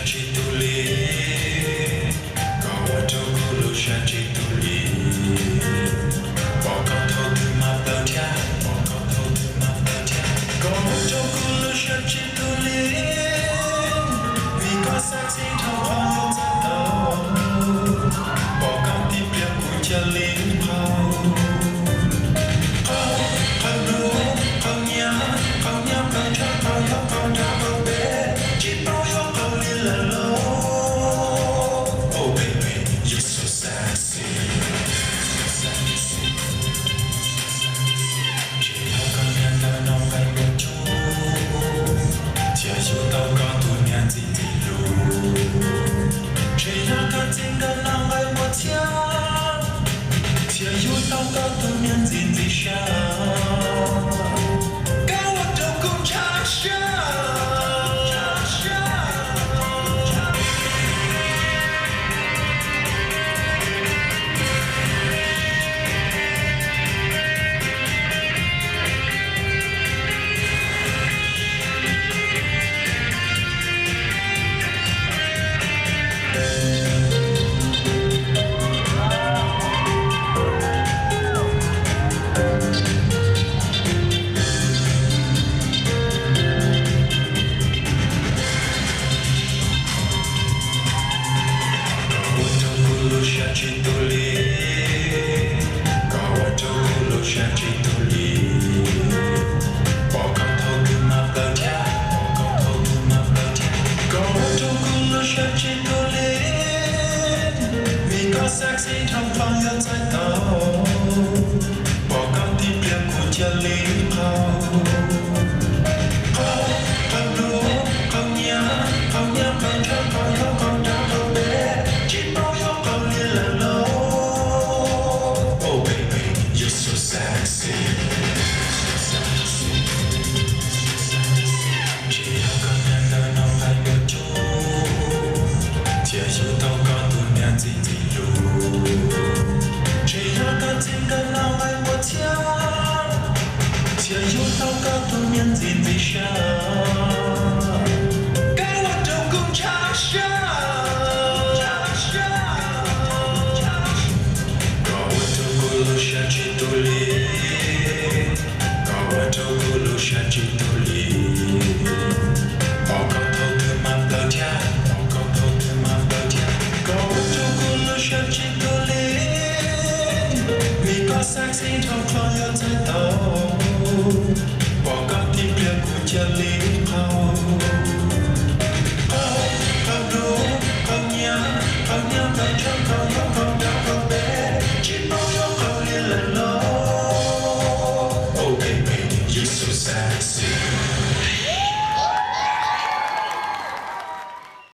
tsis tu li, koj ua rau kuv lub siab tsis tu li. Pom koj thaum twg mas plaws thiab, pom koj thaum twg mas plaws thiab. Koj ua rau kuv lub siab tsis tu li, vim koj xav txij dhau qhov yuav txais tau. Pom koj tib pliag kuv cia li qaug. Qaug, qaug dua, qaug nyiav, qaug nyiav, qaug ntshav, qaug yob, qaug nrab, qaug peb, tsis paub yuav qaug li lawm lauj. Oh baby, you're so sexy. Tsis yog koj niag ntawm no nqaij muag cub, thiaj yug tau koj tus niag ntxim ntxim lus. Tsis yog koj txiv ntawm no nqaij muag txhiab, thiaj yug tau koj tus niag ntxim ntxim siab. Koj ua rau kuv ntshav siab. Koj ua rau kuv lub siab tsis tu li, koj ua rau kuv lub siab tsis tu li. Pom koj thaum twg mas plaws thiab, pom koj thaum twg mas plaws thiab. Koj ua rau kuv lub siab tsis tu li, vim koj sexy dhau qhov yuav txais tau. Pom koj tib pliag kuv cia li qaug. Qaug, qaug dua, qaug nyiav, qaug nyiav, qaug ntshav, qaug yob, qaug nrab, qaug peb, tsis paub yuav qaug li lawm lauj. Oh baby, you're so sexy. Tsis yog koj niag ntawm no nqaij muag cub, thiaj yug tau koj tus niag ntxim ntxim lus. Tsis yog koj txiv ntawm no nqaij muag txhiab, thiaj yug tau koj tus niag ntxim ntxim siab. Koj ua rau kuv ntshav siab. Koj ua rau kuv lub siab tsis tu li, koj ua rau kuv lub siab tsis tu li. Pom koj thaum twg mas plaws thiab, pom koj thaum twg mas plaws thiab. Koj ua rau kuv lub siab tsis tu li, vim koj sexy dhau qhov yuav txais tau. Pom koj tib pliag kuv cia li qaug.